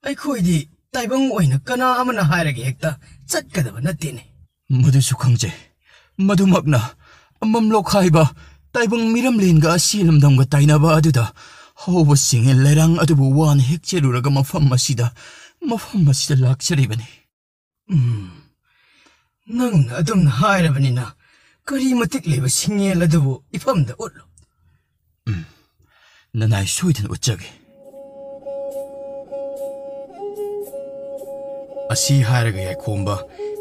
ꯑꯩꯈꯣꯏꯗꯤ ꯇꯥꯏꯕꯪ ꯑꯣꯏꯅ ꯀꯅꯥ ꯑꯃꯅ ꯍꯥꯏꯔꯒ ꯍꯦꯛꯇ ꯆꯠꯀꯗꯕ ꯅꯠꯇꯦꯅꯦ꯫ ꯃꯗꯨꯁꯨ ꯈꯪꯖꯩ꯫ ꯃꯗꯨꯃꯛꯅ ꯑꯃꯝꯂꯣꯛ ꯍꯥꯏꯕ ꯇꯥꯏꯕꯪ ꯃꯤꯔꯝꯂꯦꯟꯒ ꯑꯁꯤ ꯂꯝꯗꯝꯒ ꯇꯥꯏꯅꯕ ꯑꯗꯨꯗ ꯍꯧꯕ ꯁꯤꯡꯉꯦ ꯂꯩꯔꯥꯡ ꯑꯗꯨꯕꯨ ꯋꯥꯅ ꯍꯦꯛ ꯆꯦꯜꯂꯨꯔꯒ ꯃꯐꯝ ꯑꯁꯤꯗ, ꯃꯐꯝ ꯑꯁꯤꯗ ꯂꯥꯛꯆꯔꯤꯕꯅꯤ꯫ ꯎꯝ, ꯅꯪꯅ ꯑꯗꯨꯝꯅ ꯍꯥꯏꯔꯕꯅꯤꯅ ꯀꯔꯤ ꯃꯇꯤꯛ ꯂꯩꯕ ꯁꯤꯡꯉꯦꯜ ꯑꯗꯨꯕꯨ ꯏꯐꯝꯗ ꯎꯠꯂꯨ꯫ ꯎꯝ, ꯅꯅꯥꯏ ꯁꯣꯏꯗꯅ ꯎꯠꯆꯒꯦ꯫ ꯑꯁꯤ ꯍꯥꯏꯔꯒ ꯌꯥꯏꯈꯣꯝꯕ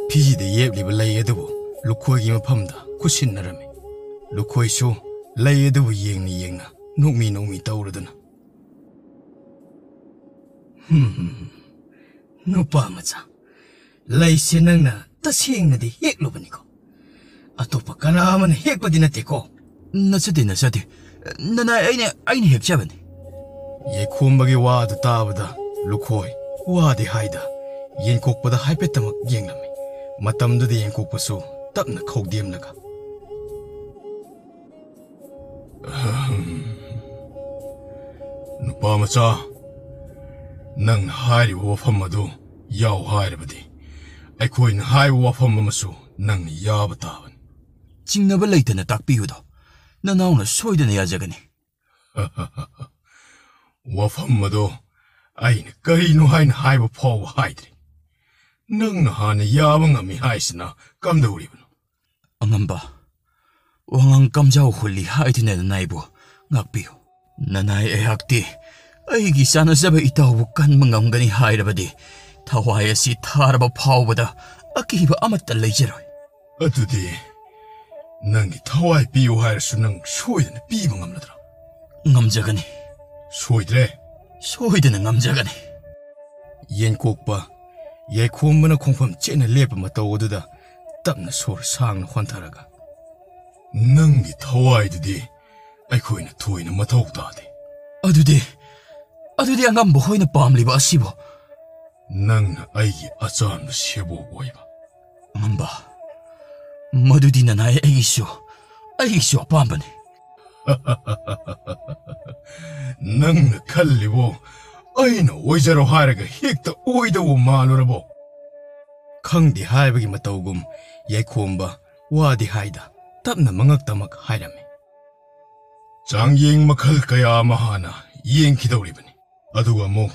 ꯐꯤꯖꯤꯗ ꯌꯦꯞꯂꯤꯕ ꯂꯩ ꯑꯗꯨꯕꯨ ꯂꯨꯈꯣꯏꯒꯤ ꯃꯐꯝꯗ ꯈꯨꯠꯁꯤꯟꯅꯔꯝꯃꯤ꯫ ꯂꯨꯈꯣꯏꯁꯨ ꯂꯩ ꯑꯗꯨꯕꯨ ꯌꯦꯡꯅ ꯌꯦꯡꯅ ꯅꯣꯛꯃꯤ ꯅꯣꯛꯃꯤ ꯇꯧꯔꯗꯨꯅ, "ꯍꯝ, ꯅꯨꯄꯥ ꯃꯆꯥ, ꯂꯩꯁꯦ ꯅꯪꯅ ꯇꯁꯦꯡꯅꯗꯤ ꯍꯦꯛꯂꯨꯕꯅꯤꯀꯣ꯫ ꯑꯇꯣꯞꯄ ꯀꯅꯥ ꯑꯃꯅ ꯍꯦꯛꯄꯗꯤ ꯅꯠꯇꯦꯀꯣ꯫ ꯅꯠꯆꯗꯦ, ꯅꯠꯆꯗꯦ꯫ ꯅꯅꯥꯏ ꯑꯩꯅ, ꯑꯩꯅ ꯍꯦꯛꯆꯕꯅꯤ꯫ ꯌꯦꯈꯣꯝꯕꯒꯤ ꯋꯥꯗꯨ ꯇꯥꯕꯗ ꯂꯨꯈꯣꯏ ꯋꯥꯗꯤ ꯍꯥꯏꯗ ꯌꯦꯟꯀꯣꯛꯄꯗ ꯍꯥꯏꯐꯦꯠꯇꯃꯛ ꯌꯦꯡꯂꯝꯃꯤ꯫ ꯃꯇꯝꯗꯨꯗ ꯌꯦꯟꯀꯣꯛꯄꯁꯨ ꯇꯞꯅ ꯈꯧꯗꯦꯝꯂꯒ, "ꯑꯍꯝ꯫ ꯅꯨꯄꯥ ꯃꯆꯥ, ꯅꯪꯅ ꯍꯥꯏꯔꯤꯕ ꯋꯥꯐꯝ ꯑꯗꯨ ꯌꯥꯎ ꯍꯥꯏꯔꯕꯗꯤ, ꯑꯩꯈꯣꯏꯅ ꯍꯥꯏꯕ ꯋꯥꯐꯝ ꯑꯃꯁꯨ ꯅꯪꯅ ꯌꯥꯕ ꯇꯥꯕꯅꯤ꯫" ꯆꯤꯡꯅꯕ ꯂꯩꯇꯅ ꯇꯥꯛꯄꯤꯌꯨꯗꯣ꯫ ꯅꯅꯥꯎꯅ ꯁꯣꯏꯗꯅ ꯌꯥꯖꯒꯅꯤ꯫ ꯋꯥꯐꯝ ꯑꯗꯣ ꯑꯩꯅ ꯀꯔꯤꯅꯣ ꯍꯥꯏꯅ ꯍꯥꯏꯕ ꯐꯥꯎꯕ ꯍꯥꯏꯗ꯭ꯔꯤ꯫ ꯅꯪꯅ ꯍꯥꯟꯅ ꯌꯥꯕ ꯉꯝꯃꯤ ꯍꯥꯏꯁꯤꯅ ꯀꯝꯗꯧꯔꯤꯕꯅꯣ? ꯑꯉꯝꯕ, ꯋꯥꯉꯥꯡ ꯀꯝꯖꯥꯎ ꯍꯨꯜꯂꯤ ꯍꯥꯏꯗꯨꯅ ꯅꯅꯥꯏꯕꯨ ꯉꯥꯛꯄꯤꯌꯨ꯫ ꯅꯅꯥꯏ ꯑꯩꯍꯥꯛꯇꯤ ꯑꯩꯒꯤ ꯆꯥꯟꯅꯖꯕ ꯏꯇꯥꯎꯕꯨ ꯀꯟꯕ ꯉꯝꯒꯅꯤ ꯍꯥꯏꯔꯕꯗꯤ ꯊꯋꯥꯏ ꯑꯁꯤ ꯊꯥꯔꯕ ꯐꯥꯎꯕꯗ ꯑꯀꯤꯕ ꯑꯃꯠꯇ ꯂꯩꯖꯔꯣꯏ꯫ ꯑꯗꯨꯗꯤ ꯅꯪꯒꯤ ꯊꯋꯥꯏ ꯄꯤꯌꯨ ꯍꯥꯏꯔꯁꯨ ꯅꯪ ꯁꯣꯏꯗꯅ ꯄꯤꯕ ꯉꯝꯂꯗ꯭ꯔꯥ? ꯉꯝꯖꯒꯅꯤ꯫ ꯁꯣꯏꯗ꯭ꯔꯦ? ꯁꯣꯏꯗꯅ ꯉꯝꯖꯒꯅꯤ꯫ ꯌꯦꯟꯀꯣꯛꯄ ꯌꯥꯏꯈꯣꯝꯕꯅ ꯈꯣꯡꯐꯝ ꯆꯦꯠꯅ ꯂꯦꯞꯄ ꯃꯇꯧ ꯑꯗꯨꯗ ꯇꯞꯅ ꯁꯣꯔ ꯁꯥꯡꯅ ꯍꯣꯟꯊꯔꯒ, "ꯅꯪꯒꯤ ꯊꯋꯥꯏꯗꯨꯗꯤ ꯑꯩꯈꯣꯏꯅ ꯊꯣꯏꯅ ꯃꯊꯧ ꯇꯥꯗꯦ꯫" "ꯑꯗꯨꯗꯤ, ꯑꯗꯨꯗꯤ ꯑꯉꯝꯕ ꯍꯣꯏꯅ ꯄꯥꯝꯂꯤꯕ ꯑꯁꯤꯕꯨ?" "ꯅꯪꯅ ꯑꯩꯒꯤ ꯑꯆꯥꯟꯕ ꯁꯦꯕꯣꯛ ꯑꯣꯏꯕ꯫" "ꯑꯉꯝꯕ, ꯃꯗꯨꯗꯤ ꯅꯅꯥꯏ ꯑꯩꯒꯤꯁꯨ, ꯑꯩꯒꯤꯁꯨ ꯑꯄꯥꯝꯕꯅꯤ꯫" "ꯅꯪꯅ ꯈꯜꯂꯤꯕꯣ ꯑꯩꯅ ꯑꯣꯏꯖꯔꯣ ꯍꯥꯏꯔꯒ ꯍꯦꯛꯇ ꯑꯣꯏꯗꯧꯕ ꯃꯥꯜꯂꯨꯔꯕꯣ?" ꯈꯪꯗꯦ ꯍꯥꯏꯕꯒꯤ ꯃꯇꯧꯒꯨꯝ ꯌꯥꯏꯈꯣꯝꯕ ꯋꯥꯗꯤ ꯍꯥꯏꯗ ꯇꯞꯅ ꯃꯉꯛ ꯇꯃꯛ ꯍꯥꯏꯔꯝꯃꯤ꯫ "ꯆꯥꯡꯌꯦꯡ ꯃꯈꯜ ꯀꯌꯥ ꯑꯃ ꯍꯥꯟꯅ ꯌꯦꯡꯈꯤꯗꯧꯔꯤꯕꯅꯤ꯫ ꯑꯗꯨꯒ ꯑꯃꯨꯛ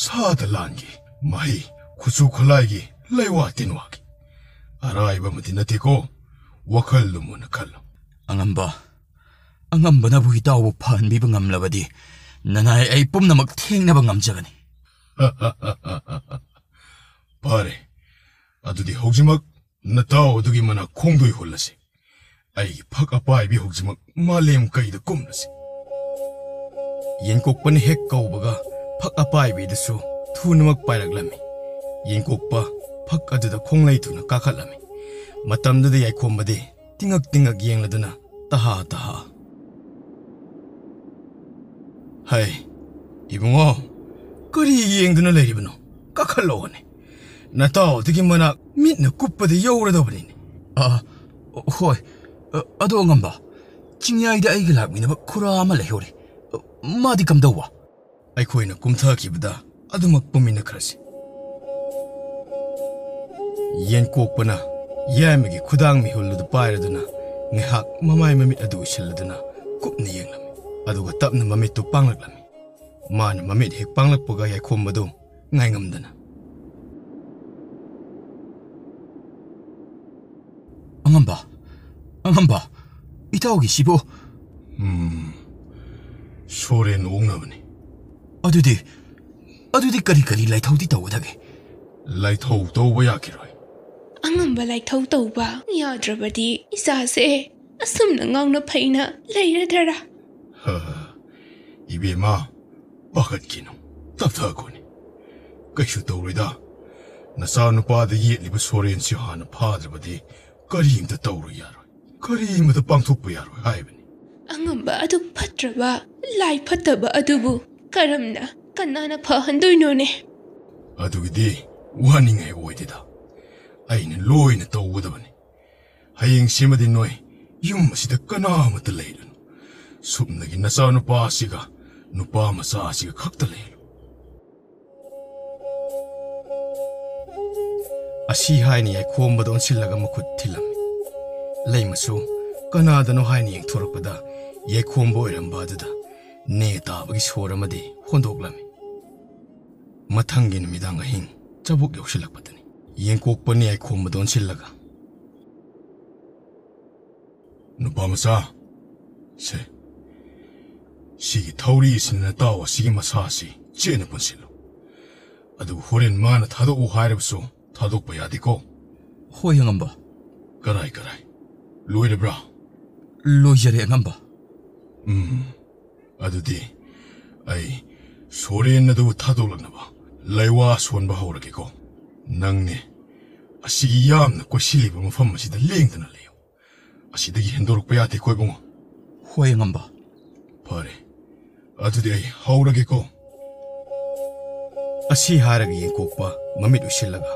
ꯁꯥꯗ ꯂꯥꯟꯒꯤ ꯃꯍꯩ, ꯈꯨꯠꯁꯨ ꯈꯨꯠꯂꯥꯏꯒꯤ ꯂꯩꯋꯥ ꯇꯤꯟꯋꯥꯒꯤ꯫ ꯑꯔꯥꯏꯕ ꯑꯃꯗꯤ ꯅꯠꯇꯦꯀꯣ, ꯋꯥꯈꯜꯗꯨ ꯃꯨꯟꯅ ꯈꯜꯂꯨ꯫" "ꯑꯉꯝꯕ, ꯑꯉꯝꯕꯅꯕꯨ ꯏꯇꯥꯎꯕꯨ ꯐꯍꯟꯕꯤꯕ ꯉꯝꯂꯕꯗꯤ ꯅꯅꯥꯏ ꯑꯩ ꯄꯨꯝꯅꯃꯛ ꯊꯦꯡꯅꯕ ꯉꯝꯖꯒꯅꯤ꯫" "ꯐꯔꯦ, ꯑꯗꯨꯗꯤ ꯍꯧꯖꯤꯛꯃꯛ ꯅꯇꯥꯎ ꯑꯗꯨꯒꯤ ꯃꯅꯥꯛ ꯈꯣꯡꯗꯣꯏ ꯍꯨꯜꯂꯁꯤ꯫ ꯑꯩꯒꯤ ꯐꯛ ꯑꯄꯥꯏꯕꯤ ꯍꯧꯖꯤꯛꯃꯛ ꯃꯥꯂꯦꯝ ꯀꯩꯗ ꯀꯨꯝꯂꯁꯤ꯫" ꯌꯦꯟꯀꯣꯛꯄꯅ ꯍꯦꯛ ꯀꯧꯕꯒ ꯐꯛ ꯑꯄꯥꯏꯕꯤꯗꯨꯁꯨ ꯊꯨꯅꯃꯛ ꯄꯥꯏꯔꯛꯂꯝꯃꯤ꯫ ꯌꯦꯟꯀꯣꯛꯄ ꯐꯛ ꯑꯗꯨꯗ ꯈꯣꯡꯂꯩ ꯊꯨꯅ ꯀꯥꯈꯠꯂꯝꯃꯤ꯫ ꯃꯇꯝꯗꯨꯗ ꯌꯥꯏꯈꯣꯝꯕꯗꯤ ꯇꯤꯡꯉꯛ ꯇꯤꯡꯉꯛ ꯌꯦꯡꯂꯗꯨꯅ ꯇꯍꯥ ꯇꯍꯥ, "ꯍꯩ, ꯏꯕꯨꯡꯉꯣ, ꯀꯔꯤ ꯌꯦꯡꯗꯨꯅ ꯂꯩꯔꯤꯕꯅꯣ? ꯀꯥꯈꯠꯂꯛꯑꯣꯅꯦ꯫ ꯅꯇꯥꯎꯗꯒꯤ ꯃꯅꯥꯛ ꯃꯤꯠꯅ ꯀꯨꯞꯄꯗ ꯌꯧꯔꯗꯕꯅꯤꯅꯦ꯫" "ꯑ, ꯍꯣꯏ꯫ ꯑ, ꯑꯗꯣ ꯑꯉꯝꯕ, ꯆꯤꯡꯌꯥꯏꯗ ꯑꯩꯒ ꯂꯥꯛꯃꯤꯟꯅꯕ ꯈꯨꯔꯥ ꯑꯃ ꯂꯩꯍꯧꯔꯤ꯫ ꯃꯥꯗꯤ ꯀꯝꯗꯧꯕ?" ꯑꯩꯈꯣꯏꯅ ꯀꯨꯝꯊꯈꯤꯕꯗ ꯑꯗꯨꯃꯛ ꯄꯨꯝꯃꯤꯟꯅꯈ꯭ꯔꯁꯤ꯫ ꯌꯦꯟꯀꯣꯛꯄꯅ ꯌꯥꯏꯃꯒꯤ ꯈꯨꯗꯥꯡ ꯃꯤꯍꯨꯜ ꯑꯗꯨ ꯄꯥꯏꯔꯗꯨꯅ ꯉꯥꯏꯍꯥꯛ ꯃꯃꯥꯏ ꯃꯃꯤꯠ ꯑꯗꯨ ꯎꯏꯁꯤꯜꯂꯗꯨꯅ ꯀꯨꯞꯅ ꯌꯦꯡꯂꯝꯃꯤ꯫ ꯑꯗꯨꯒ ꯇꯞꯅ ꯃꯃꯤꯠꯇꯨ ꯄꯥꯡꯂꯛꯂꯝꯃꯤ꯫ ꯃꯥꯅ ꯃꯃꯤꯠ ꯍꯦꯛ ꯄꯥꯡꯂꯛꯄꯒ ꯌꯥꯏꯈꯣꯝꯕꯗꯨ ꯉꯥꯏꯉꯝꯗꯅ, "ꯑꯉꯝꯕ, ꯑꯉꯝꯕ, ꯏꯇꯥꯎꯒꯤꯁꯤꯕꯨ?" "ꯎꯝ, ꯁꯣꯔꯦꯟ ꯑꯣꯛꯅꯕꯅꯤ꯫" "ꯑꯗꯨꯗꯤ, ꯑꯗꯨꯗꯤ ꯀꯔꯤ ꯀꯔꯤ ꯂꯥꯏꯊꯧꯗꯤ ꯇꯧꯒꯗꯒꯦ?" "ꯂꯥꯏꯊꯧ ꯇꯧꯕ ꯌꯥꯈꯤꯔꯣꯏ꯫" "ꯑꯉꯝꯕ ꯂꯥꯏꯊꯧ ꯇꯧꯕ ꯌꯥꯗ꯭ꯔꯕꯗꯤ ꯏꯆꯥꯁꯦ ꯑꯁꯨꯝꯅ ꯉꯥꯎꯅ ꯐꯩꯅ ꯂꯩꯔꯗꯔꯥ?" "ꯍ, ꯏꯕꯦꯝꯃ, ꯄꯥꯈꯠꯈꯤꯅꯨ, ꯇꯞꯊꯈꯣꯅꯦ꯫ ꯀꯩꯁꯨ ꯇꯧꯔꯣꯏꯗ꯫ ꯅꯆꯥꯅꯨꯄꯥꯗ ꯌꯦꯠꯂꯤꯕ ꯁꯣꯔꯦꯟꯁꯤ ꯍꯥꯟꯅ ꯐꯥꯗ꯭ꯔꯕꯗꯤ ꯀꯔꯤꯝꯇ ꯇꯧꯔꯨ ꯌꯥꯔꯣꯏ, ꯀꯔꯤꯃꯇ ꯄꯥꯡꯊꯣꯛꯄ ꯌꯥꯔꯣꯏ ꯍꯥꯏꯕꯅꯤ꯫" "ꯑꯉꯝꯕ ꯑꯗꯨ ꯐꯠꯇ꯭ꯔꯕ ꯂꯥꯏ ꯐꯠꯇꯕ ꯑꯗꯨꯕꯨ ꯀꯔꯝꯅ ꯀꯅꯥꯅ ꯐꯍꯟꯗꯣꯏꯅꯣꯅꯦ?" "ꯑꯗꯨꯒꯤꯗꯤ ꯋꯥꯅꯤꯡꯉꯥꯏ ꯑꯣꯏꯗꯦꯗ, ꯑꯩꯅ ꯂꯣꯏꯅ ꯇꯧꯒꯗꯕꯅꯤ꯫ ꯍꯌꯦꯡꯁꯤꯃꯗꯤ ꯅꯣꯏ ꯌꯨꯝ ꯑꯁꯤꯗ ꯀꯅꯥ ꯑꯃꯠꯇ ꯂꯩꯔꯅꯨ꯫ ꯁꯨꯞꯅꯒꯤ ꯅꯆꯥꯅꯨꯄꯥ ꯑꯁꯤꯒ ꯅꯨꯄꯥ ꯃꯆꯥ ꯑꯁꯤꯒ ꯈꯛꯇ ꯂꯩꯍꯜꯂꯨ꯫" ꯑꯁꯤ ꯍꯥꯏꯅ ꯌꯥꯏꯈꯣꯝꯕꯗ ꯑꯣꯟꯁꯤꯜꯂꯒ ꯃꯈꯨꯠ ꯊꯤꯜꯂꯝꯃꯤ꯫ ꯂꯩꯃꯁꯨ ꯀꯅꯥꯗꯅꯣ ꯍꯥꯏꯅ ꯌꯦꯡꯊꯣꯔꯛꯄꯗ ꯌꯥꯏꯈꯣꯝꯕ ꯑꯣꯏꯔꯝꯕ ꯑꯗꯨꯗ ꯅꯦ ꯇꯥꯕꯒꯤ ꯁꯣꯔ ꯑꯃꯗꯤ ꯍꯣꯟꯗꯣꯛꯂꯝꯃꯤ꯫ ꯃꯊꯪꯒꯤ ꯅꯨꯃꯤꯗꯥꯡ ꯑꯍꯤꯡ ꯆꯕꯨꯛ ꯌꯧꯁꯤꯜꯂꯛꯄꯗꯅꯤ ꯌꯦꯡꯀꯣꯛꯄꯅ ꯌꯥꯏꯈꯣꯝꯕꯗ ꯑꯣꯟꯁꯤꯜꯂꯒ, "ꯅꯨꯄꯥ ꯃꯆꯥ, ꯁꯦ, ꯁꯤꯒꯤ ꯊꯧꯔꯤ ꯑꯁꯤꯅ ꯅꯇꯥꯎ ꯑꯁꯤꯒꯤ ꯃꯁꯥ ꯑꯁꯤ ꯆꯦꯠꯅ ꯄꯨꯟꯁꯤꯜꯂꯨ꯫ ꯑꯗꯨꯒ ꯍꯣꯔꯦꯟ ꯃꯥꯅ ꯊꯥꯗꯣꯛꯎ ꯍꯥꯏꯔꯕꯁꯨ ꯊꯥꯗꯣꯛꯄ ꯌꯥꯗꯦꯀꯣ?" "ꯍꯣꯏ, ꯑꯉꯝꯕ꯫" "ꯀꯔꯥꯏ, ꯀꯔꯥꯏ? ꯂꯣꯏꯔꯕ꯭ꯔꯥ?" "ꯂꯣꯏꯖꯔꯦ, ꯑꯉꯝꯕ꯫" "ꯎꯝ, ꯑꯗꯨꯗꯤ ꯑꯩ ꯁꯣꯔꯦꯟ ꯑꯗꯨ ꯊꯥꯗꯣꯛꯂꯛꯅꯕ ꯂꯩꯋꯥ ꯁꯣꯟꯕ ꯍꯧꯔꯒꯦꯀꯣ꯫ ꯅꯪꯅꯦ ꯑꯁꯤꯒꯤ ꯌꯥꯝꯅ ꯀꯣꯏꯁꯤꯜꯂꯤꯕ ꯃꯐꯝ ꯑꯁꯤꯗ ꯂꯦꯡꯗꯅ ꯂꯩꯌꯨ꯫ ꯑꯁꯤꯗꯒꯤ ꯍꯦꯟꯗꯣꯔꯛꯄ ꯌꯥꯗꯦꯀꯣ, ꯏꯕꯨꯡꯉꯣ꯫ ꯍꯣꯏ, ꯑꯉꯝꯕ꯫ ꯐꯔꯦ, ꯑꯗꯨꯗꯤ ꯑꯩ ꯍꯧꯔꯒꯦꯀꯣ꯫ ꯑꯁꯤ ꯍꯥꯏꯔꯒ ꯌꯦꯡꯀꯣꯛꯄ ꯃꯃꯤꯠ ꯎꯏꯁꯤꯜꯂꯒ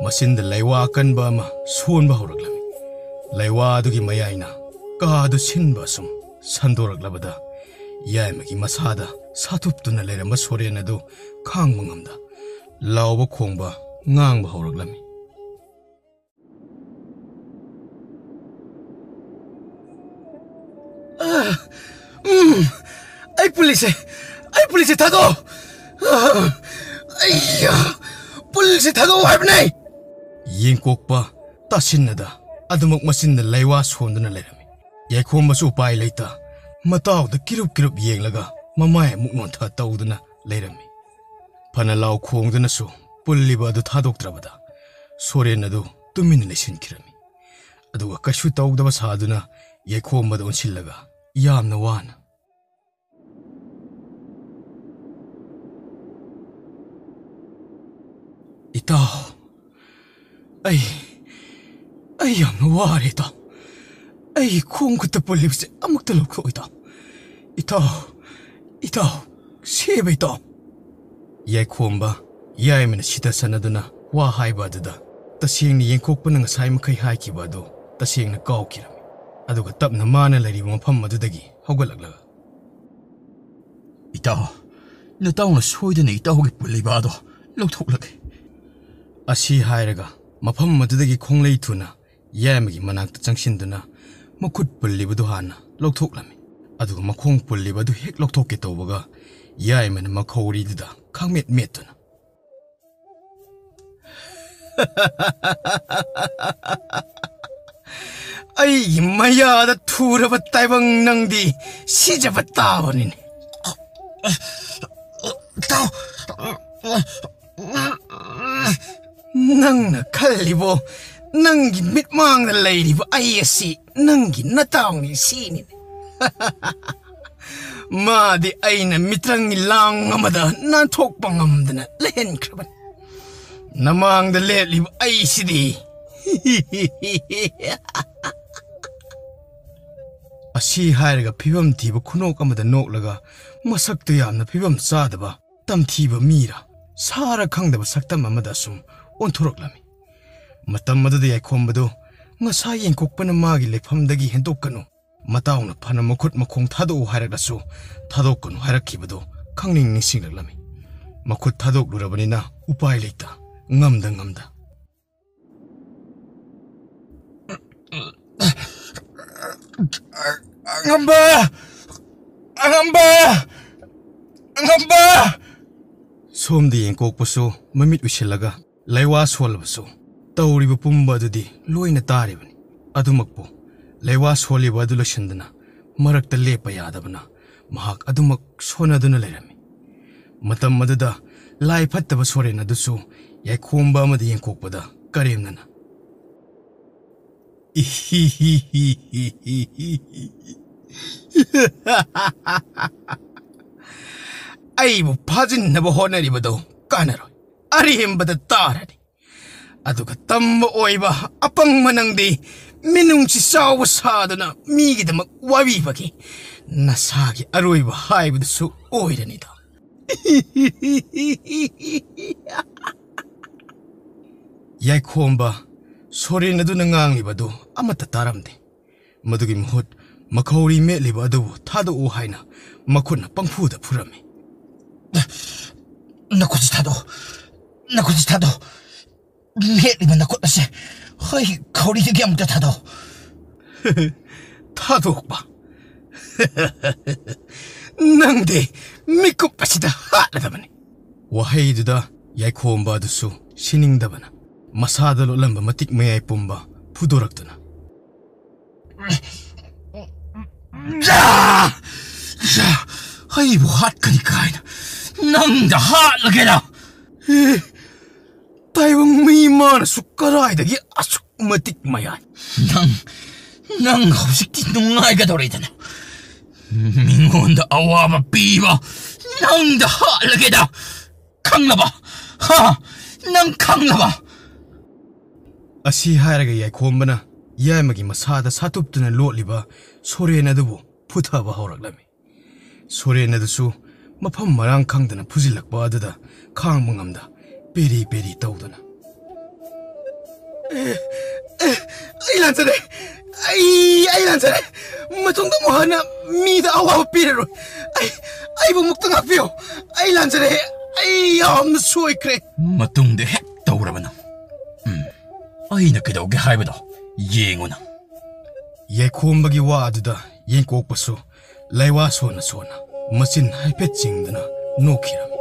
ꯃꯆꯤꯟꯗ ꯂꯩꯋꯥ ꯑꯀꯟꯕ ꯑꯃ ꯁꯣꯟꯕ ꯍꯧꯔꯛꯂꯝꯃꯤ꯫ ꯂꯩꯋꯥ ꯑꯗꯨꯒꯤ ꯃꯌꯥꯏꯅ ꯀꯥ ꯑꯗꯨ ꯁꯤꯟꯕ ꯑꯁꯨꯝ ꯁꯟꯗꯣꯔꯛꯂꯕꯗ ꯌꯥꯏꯃꯒꯤ ꯃꯁꯥꯗ ꯁꯥꯊꯨꯞꯇꯨꯅ ꯂꯩꯔꯝꯕ ꯁꯣꯔꯦꯟ ꯑꯗꯨ ꯈꯥꯡꯕ ꯉꯝꯗ ꯂꯥꯎꯕ ꯈꯣꯡꯕ ꯉꯥꯡꯕ ꯍꯧꯔꯛꯂꯝꯃꯤ꯫ ꯑ, ꯎꯝ, ꯑꯩ ꯄꯨꯜꯂꯤꯁꯦ, ꯑꯩ ꯄꯨꯜꯂꯤꯁꯦ ꯊꯥꯗꯣꯛꯑꯣ꯫ ꯑ, ꯑꯩꯌꯥ, ꯄꯨꯜꯂꯤꯁꯦ ꯊꯥꯗꯣꯛꯑꯣ ꯍꯥꯏꯕꯅꯦ꯫ ꯌꯦꯡꯀꯣꯛꯄ ꯇꯥꯁꯤꯟꯅꯗ ꯑꯗꯨꯃꯛ ꯃꯆꯤꯟꯗ ꯂꯩꯋꯥ ꯁꯣꯟꯗꯨꯅ ꯂꯩꯔꯝꯃꯤ꯫ ꯌꯥꯏꯈꯣꯝꯕꯁꯨ ꯎꯄꯥꯏ ꯂꯩꯇ ꯃꯇꯥꯎꯗ ꯀꯤꯔꯨꯞ ꯀꯤꯔꯨꯞ ꯌꯦꯡꯂꯒ ꯃꯃꯥꯏ ꯑꯃꯨꯛ ꯅꯣꯟꯊ ꯇꯧꯗꯨꯅ ꯂꯩꯔꯝꯃꯤ꯫ ꯐꯅ ꯂꯥꯎ ꯈꯣꯡꯗꯨꯅꯁꯨ ꯄꯨꯜꯂꯤꯕ ꯑꯗꯨ ꯊꯥꯗꯣꯛꯇ꯭ꯔꯕꯗ ꯁꯣꯔꯦꯟ ꯑꯗꯨ ꯇꯨꯃꯤꯟꯅ ꯂꯩꯁꯤꯟꯈꯤꯔꯝꯃꯤ꯫ ꯑꯗꯨꯒ ꯀꯩꯁꯨ ꯇꯧꯗꯕ ꯁꯥꯗꯨꯅ ꯌꯥꯏꯈꯣꯝꯕꯗ ꯑꯣꯟꯁꯤꯜꯂꯒ ꯌꯥꯝꯅ ꯋꯥꯅ, "ꯏꯇꯥꯎ, ꯑꯩ, ꯑꯩ ꯌꯥꯝꯅ ꯋꯥꯔꯦ ꯏꯇꯥꯎ꯫ ꯑꯩꯒꯤ ꯈꯣꯡ ꯈꯨꯠꯇ ꯄꯨꯜꯂꯤꯕꯁꯦ ꯑꯃꯨꯛꯇ ꯂꯧꯊꯣꯛꯑꯣ ꯏꯇꯥꯎ꯫ ꯏꯇꯥꯎ, ꯏꯇꯥꯎ, ꯁꯦꯕ ꯏꯇꯥꯎ꯫" ꯌꯥꯏꯈꯣꯝꯕ ꯌꯥꯏꯃꯅ ꯁꯤꯗ ꯁꯥꯟꯅꯗꯨꯅ ꯋꯥ ꯍꯥꯏꯕ ꯑꯗꯨꯗ ꯇꯁꯦꯡꯅ ꯌꯦꯡꯀꯣꯛꯄꯅ ꯉꯁꯥꯏ ꯃꯈꯩ ꯍꯥꯏꯈꯤꯕ ꯑꯗꯨ ꯇꯁꯦꯡꯅ ꯀꯥꯎꯈꯤꯔꯝꯃꯤ꯫ ꯑꯗꯨꯒ ꯇꯞꯅ ꯃꯥꯅ ꯂꯩꯔꯤꯕ ꯃꯐꯝ ꯑꯗꯨꯗꯒꯤ ꯍꯧꯒꯠꯂꯛꯂꯒ, "ꯏꯇꯥꯎ, ꯅꯇꯥꯎꯅ ꯁꯣꯏꯗꯅ ꯏꯇꯥꯎꯒꯤ ꯄꯨꯜꯂꯤꯕ ꯑꯗꯣ ꯂꯧꯊꯣꯛꯂꯒꯦ꯫" ꯑꯁꯤ ꯍꯥꯏꯔꯒ ꯃꯐꯝ ꯑꯗꯨꯗꯒꯤ ꯈꯣꯡꯂꯩ ꯊꯨꯅ ꯌꯥꯏꯃꯒꯤ ꯃꯅꯥꯛꯇ ꯆꯪꯁꯤꯟꯗꯨꯅ ꯃꯈꯨꯠ ꯄꯨꯜꯂꯤꯕꯗꯨ ꯍꯥꯟꯅ ꯂꯧꯊꯣꯛꯂꯝꯃꯤ꯫ ꯑꯗꯨꯒ ꯃꯈꯣꯡ ꯄꯨꯜꯂꯤꯕ ꯑꯗꯨ ꯍꯦꯛ ꯂꯧꯊꯣꯛꯀꯦ ꯇꯧꯕꯒ ꯌꯥꯏꯃꯅ ꯃꯈꯧꯔꯤꯗꯨꯗ ꯈꯪꯃꯦꯠ ꯃꯦꯠꯇꯨꯅ, "ꯑꯩꯒꯤ ꯃꯌꯥꯗ ꯊꯨꯔꯕ ꯇꯥꯏꯕꯪ, ꯅꯪꯗꯤ ꯁꯤꯖꯕ ꯇꯥꯕꯅꯤꯅꯦ꯫ ꯏꯇꯥꯎ, ꯅꯪꯅ ꯈꯜꯂꯤꯕꯣ, ꯅꯪꯒꯤ ꯃꯤꯠꯃꯥꯡꯗ ꯂꯩꯔꯤꯕ ꯑꯩ ꯑꯁꯤ ꯅꯪꯒꯤ ꯅꯇꯥꯎꯅꯤ ꯁꯤꯅꯤꯅꯦ꯫ ꯃꯥꯗꯤ ꯑꯩꯅ ꯃꯤꯇ꯭ꯔꯪꯒꯤ ꯂꯥꯡ ꯑꯃꯗ ꯅꯥꯟꯊꯣꯛꯄ ꯉꯝꯗꯅ ꯂꯩꯍꯟꯈ꯭ꯔꯕꯅꯤ꯫ ꯅꯃꯥꯡꯗ ꯂꯦꯞꯂꯤꯕ ꯑꯩꯁꯤꯗꯤ꯫ ꯑꯁꯤ ꯍꯥꯏꯔꯒ ꯐꯤꯕꯝ ꯊꯤꯕ ꯈꯨꯅꯣꯛ ꯑꯃꯗ ꯅꯣꯛꯂꯒ ꯃꯁꯛꯇꯨ ꯌꯥꯝꯅ ꯐꯤꯕꯝ ꯆꯥꯗꯕ ꯇꯝꯊꯤꯕ ꯃꯤꯔ ꯁꯥꯔ ꯈꯪꯗꯕ ꯁꯛꯇꯝ ꯑꯃꯗ ꯑꯁꯨꯝ ꯑꯣꯟꯊꯣꯔꯛꯂꯝꯃꯤ꯫ ꯃꯇꯝ ꯑꯗꯨꯗ ꯌꯥꯏꯈꯣꯝꯕꯗꯨ ꯉꯁꯥꯏ ꯌꯦꯡꯀꯣꯛꯄꯅ ꯃꯥꯒꯤ ꯂꯩꯐꯝꯗꯒꯤ ꯍꯦꯟꯗꯣꯛꯀꯅꯨ, ꯃꯇꯥꯎꯅ ꯐꯅ ꯃꯈꯨꯠ ꯃꯈꯣꯡ ꯊꯥꯗꯣꯛꯎ ꯍꯥꯏꯔꯒꯁꯨ ꯊꯥꯗꯣꯛꯀꯅꯨ ꯍꯥꯏꯔꯛꯈꯤꯕꯗꯣ ꯈꯪꯅꯤꯡ ꯅꯤꯡꯁꯤꯡꯂꯛꯂꯝꯃꯤ꯫ ꯃꯈꯨꯠ ꯊꯥꯗꯣꯛꯂꯨꯔꯕꯅꯤꯅ ꯎꯄꯥꯏ ꯂꯩꯇ, ꯉꯝꯗ ꯉꯝꯗ꯫ ꯑꯉꯝꯕ! ꯑꯉꯝꯕ! ꯑꯉꯝꯕ! ꯁꯣꯝꯗ ꯌꯦꯡꯀꯣꯛꯄꯁꯨ ꯃꯃꯤꯠ ꯎꯏꯁꯤꯜꯂꯒ ꯂꯩꯋꯥ ꯁꯣꯜꯂꯕꯁꯨ ꯇꯧꯔꯤꯕ ꯄꯨꯝꯕ ꯑꯗꯨꯗꯤ ꯂꯣꯏꯅ ꯇꯥꯔꯤꯕꯅꯤ꯫ ꯑꯗꯨꯃꯛꯄꯨ ꯂꯩꯋꯥ ꯁꯣꯜꯂꯤꯕ ꯑꯗꯨ ꯂꯣꯏꯁꯤꯟꯗꯅ ꯃꯔꯛꯇ ꯂꯦꯞꯄ ꯌꯥꯗꯕꯅ ꯃꯍꯥꯛ ꯑꯗꯨꯃꯛ ꯁꯣꯟꯅꯗꯨꯅ ꯂꯩꯔꯝꯃꯤ꯫ ꯃꯇꯝ ꯑꯗꯨꯗ ꯂꯥꯏ ꯐꯠꯇꯕ ꯁꯣꯔꯦꯟ ꯑꯗꯨꯁꯨ ꯌꯥꯏꯈꯣꯝꯕ ꯑꯃꯗ ꯌꯦꯡꯀꯣꯛꯄꯗ ꯀꯔꯦꯝꯅꯅ, "ꯏꯍꯤꯍꯤꯍꯤꯍꯤꯍꯤ꯫ ꯑꯩꯕꯨ ꯐꯥꯖꯤꯟꯅꯕ ꯍꯣꯠꯅꯔꯤꯕꯗꯣ ꯀꯥꯟꯅꯔꯣꯏ, ꯑꯔꯦꯝꯕꯗ ꯇꯥꯔꯅꯤ꯫ ꯑꯗꯨꯒ ꯇꯝꯕ ꯑꯣꯏꯕ ꯑꯄꯪꯕ ꯅꯪꯗꯤ ꯃꯤꯅꯨꯡꯁꯤ ꯆꯥꯎꯕ ꯁꯥꯗꯨꯅ ꯃꯤꯒꯤꯗꯃꯛ ꯋꯥꯕꯤꯕꯒꯤ ꯅꯁꯥꯒꯤ ꯑꯔꯣꯏꯕ ꯍꯥꯏꯕꯗꯨꯁꯨ ꯑꯣꯏꯔꯅꯤꯗꯣ꯫" ꯌꯥꯏꯈꯣꯝꯕ ꯁꯣꯔꯦꯟ ꯑꯗꯨꯅ ꯉꯥꯡꯂꯤꯕꯗꯨ ꯑꯃꯠꯇ ꯇꯥꯔꯝꯗꯦ꯫ ꯃꯗꯨꯒꯤ ꯃꯍꯨꯠ ꯃꯈꯧꯔꯤ ꯃꯦꯠꯂꯤꯕ ꯑꯗꯨꯕꯨ ꯊꯥꯗꯣꯛꯎ ꯍꯥꯏꯅ ꯃꯈꯨꯠꯅ ꯄꯪꯐꯨꯗ ꯐꯨꯔꯝꯃꯤ꯫ "ꯅꯈꯨꯠꯁꯤ ꯊꯥꯗꯣꯛꯑꯣ, ꯅꯈꯨꯠꯁꯤ ꯊꯥꯗꯣꯛꯑꯣ꯫ ꯃꯦꯠꯂꯤꯕ ꯅꯈꯨꯠ ꯑꯁꯦ ꯑꯩ ꯈꯧꯔꯤꯗꯒꯤ ꯑꯃꯨꯛꯇ ꯊꯥꯗꯣꯛꯑꯣ꯫" "ꯊꯥꯗꯣꯛꯄ? ꯅꯪꯗꯤ ꯃꯤꯀꯨꯞ ꯑꯁꯤꯗ ꯍꯥꯠꯂꯗꯕꯅꯤ꯫" ꯋꯥꯍꯩꯗꯨꯗ ꯌꯥꯏꯈꯣꯝꯕ ꯑꯗꯨꯁꯨ ꯁꯤꯅꯤꯡꯗꯕꯅ ꯃꯁꯥꯗ ꯂꯣꯠꯂꯝꯕ ꯃꯇꯤꯛ ꯃꯌꯥꯏ ꯄꯨꯝꯕ ꯐꯨꯗꯣꯔꯛꯇꯨꯅ, "ꯌꯥ! ꯌꯥ! ꯑꯩꯕꯨ ꯍꯥꯠꯀꯅꯤ ꯀꯥꯏꯅ ꯅꯪꯗ ꯍꯥꯠꯂꯒꯦꯔꯥ?" ꯑꯦ, ꯇꯥꯏꯕꯪ ꯃꯤ ꯃꯥꯅꯁꯨ ꯀꯗꯥꯏꯗꯒꯤ ꯑꯁꯨꯛ ꯃꯇꯤꯛ ꯃꯌꯥꯏ? "ꯅꯪ, ꯅꯪ ꯍꯧꯖꯤꯛꯇꯤ ꯅꯨꯡꯉꯥꯏꯒꯗꯧꯔꯦꯗꯅ꯫ ꯃꯤꯉꯣꯟꯗ ꯑꯋꯥꯕ ꯄꯤꯕ ꯅꯪꯗ ꯍꯥꯠꯂꯒꯦꯗ꯫ ꯈꯪꯂꯕ? ꯍꯥ? ꯅꯪ ꯈꯪꯂꯕ? ꯑꯁꯤ ꯍꯥꯏꯔꯒ ꯌꯥꯏꯈꯣꯝꯕꯅ ꯌꯥꯏꯃꯒꯤ ꯃꯁꯥꯗ ꯁꯥꯇꯨꯞꯇꯨꯅ ꯂꯣꯠꯂꯤꯕ ꯁꯣꯔꯦꯟ ꯑꯗꯨꯕꯨ ꯐꯨꯊꯕ ꯍꯧꯔꯛꯂꯝꯃꯤ꯫ ꯁꯣꯔꯦꯟ ꯑꯗꯨꯁꯨ ꯃꯐꯝ ꯃꯔꯥꯡ ꯈꯪꯗꯅ ꯐꯨꯖꯤꯜꯂꯛꯄ ꯑꯗꯨꯗ ꯈꯥꯡꯕ ꯉꯝꯗ ꯄꯦꯔꯤ ꯄꯦꯔꯤ ꯇꯧꯗꯨꯅ, "ꯑꯦ, ꯑꯦ, ꯑꯩ ꯂꯥꯟꯖꯔꯦ꯫ ꯑꯩ, ꯑꯩ ꯂꯥꯟꯖꯔꯦ꯫ ꯃꯇꯨꯡꯗ ꯑꯃꯨꯛ ꯍꯟꯅ ꯃꯤꯗ ꯑꯋꯥꯕ ꯄꯤꯔꯔꯣꯏ꯫ ꯑꯩ, ꯑꯩꯕꯨ ꯑꯃꯨꯛꯇ ꯉꯥꯛꯄꯤꯌꯨ꯫ ꯑꯩ ꯂꯥꯟꯖꯔꯦ꯫ ꯑꯩ ꯌꯥꯝꯅ ꯁꯣꯏꯈ꯭ꯔꯦ꯫" "ꯃꯇꯨꯡꯗ ꯍꯦꯛ ꯇꯧꯔꯕ ꯅꯪ, ꯎꯝ, ꯑꯩꯅ ꯀꯩꯗꯧꯒꯦ ꯍꯥꯏꯕꯗꯣ ꯌꯦꯡꯉꯨ ꯅꯪ꯫" ꯌꯥꯏꯈꯣꯝꯕꯒꯤ ꯋꯥ ꯑꯗꯨꯗ ꯌꯦꯡꯀꯣꯛꯄꯁꯨ ꯂꯩꯋꯥ ꯁꯣꯟꯅ ꯁꯣꯟꯅ ꯃꯆꯤꯟ ꯍꯥꯏꯐꯦꯠ ꯆꯤꯡꯗꯨꯅ ꯅꯣꯛꯈꯤꯔꯝꯃꯤ꯫